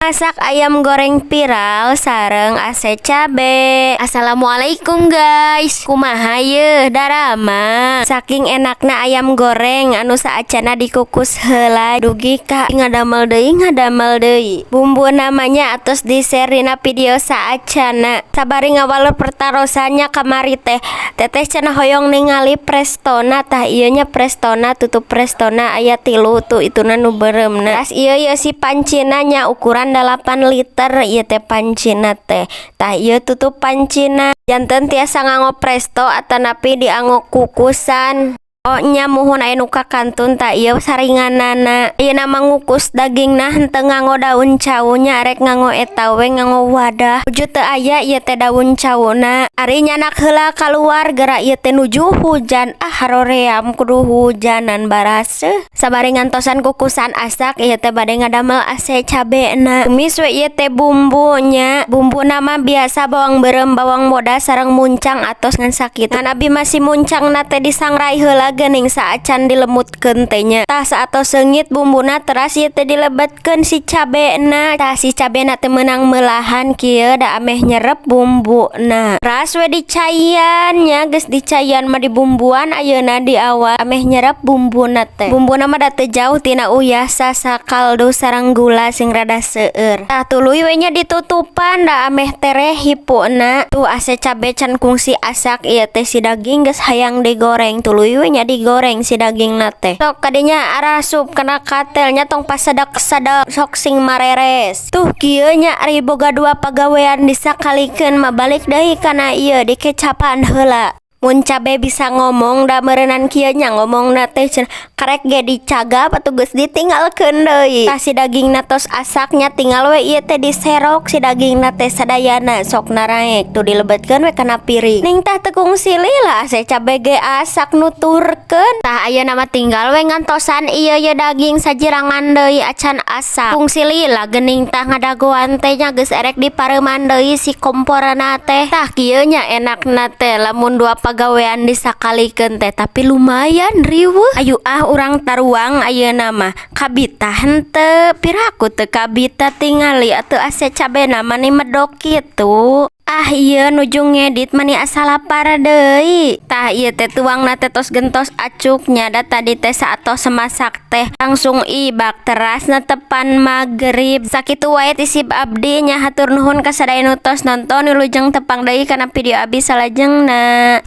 Masak ayam goreng viral sareng ase cabe. Assalamualaikum, guys. Kumaha yeuh, daramang? Saking enakna ayam goreng anu saacana dikukus heula dugi ka ngadamel deui, ngadamel deui. Bumbuna mah nya atos di-share dina video saacana. Sabari ngawalur pertarosannya kamari teh, Teteh cenah hoyong ningali prestona. Tah, ieu nya prestona, tutup prestona aya tilu tuh, ituna nu beureumna. Tas ieu ye si pancina nya, ukuran 8 liter ieu teh pancina teh. Tah, ieu tutup pancina, janten tiasa nganggo presto atanapi dianggo kukusan. Oh nya, muhun, aya nu kakantun. Tah, ieu saringanana. Ayeuna mah ngukus dagingna henteu nganggo daun cau nya, arek nganggo eta we, nganggo wadah. Nuju teu aya ieu teh daun cauna. Ari nyandak heula kaluar, geura ieu teh nuju hujan. Ah, haroream kudu hujanan, baraseuh. Sabari ngantosan kukusan asak, ieu teh bade ngadamel ase cabena. Tumis we ieu teh bumbu nya. Bumbuna mah biasa, bawang beureum, bawang bodas sareng muncang, atos ngan sakitu. Ngan abi masih muncangna teh disangrai heula geuning saacan dilemutkeun teh nya. Tah, saatos seungit bumbuna, teras ieu teh dilebetkeun si cabena. Tah, si cabena teh meunang meulahan kieu da ameh nyerep bumbuna. Teras we dicaian nya, geus dicaian mah dibumbuan ayeuna di awal ameh nyerep bumbuna teh. Bumbuna mah da teu jauh tina uyah sakaldu sareng gula sing rada seueur. Tah, tuluy we nya ditutupan da ameh tereh hipuna. Tuh, ase cabe can kungsi asak, ieu teh si daging geus hayang digoreng, tuluy we nya digoreng si dagingna teh. Sok kadinya arasup kana katel nya, tong pasedak-sedek, sok sing mareres. Tuh, kieu nya, ari boga dua pagawean disakalikeun mah. Balik deui kana ieu, dikecapan heula. Mun cabe bisa ngomong da meureunan kieu nya ngomongna teh, cenah karek ge dicagap atuh geus ditinggalkeun deui. Tah, si dagingna tos asak nya, tinggal we ieu teh diserok si dagingna teh sadayana, sok naraek tuh, dilebetkeun we kana piring. Ning tah, teu kungsi lila, ase cabe ge asak nuturkeun. Tah, ayeuna mah tinggal we ngantosan ieu ye daging sajirangan deui acan asak. Kungsi lila geuning tah ngadagoan teh nya, geus erek dipareuman deui si komporna teh. Tah, kieu nya enakna teh lamun dua pagawean disakalikeun teh, tapi lumayan riweuh. Ayu ah, urang taruang ayeuna mah. Kabita henteu? Piraku teu kabita tingali atuh ase cabena mani medok kitu. Ah, ieu nuju ngedit mani asa lapar deui. Tah, ieu teh tuangna teh tos gentos acuk nya, da tadi teh saatos masak teh langsung ibak, teras netepan magrib. Sakitu wae tisib abdi nya, hatur nuhun ka sadaya nu tos nonton. Wilujeng tepang deui kana video abi salajengna.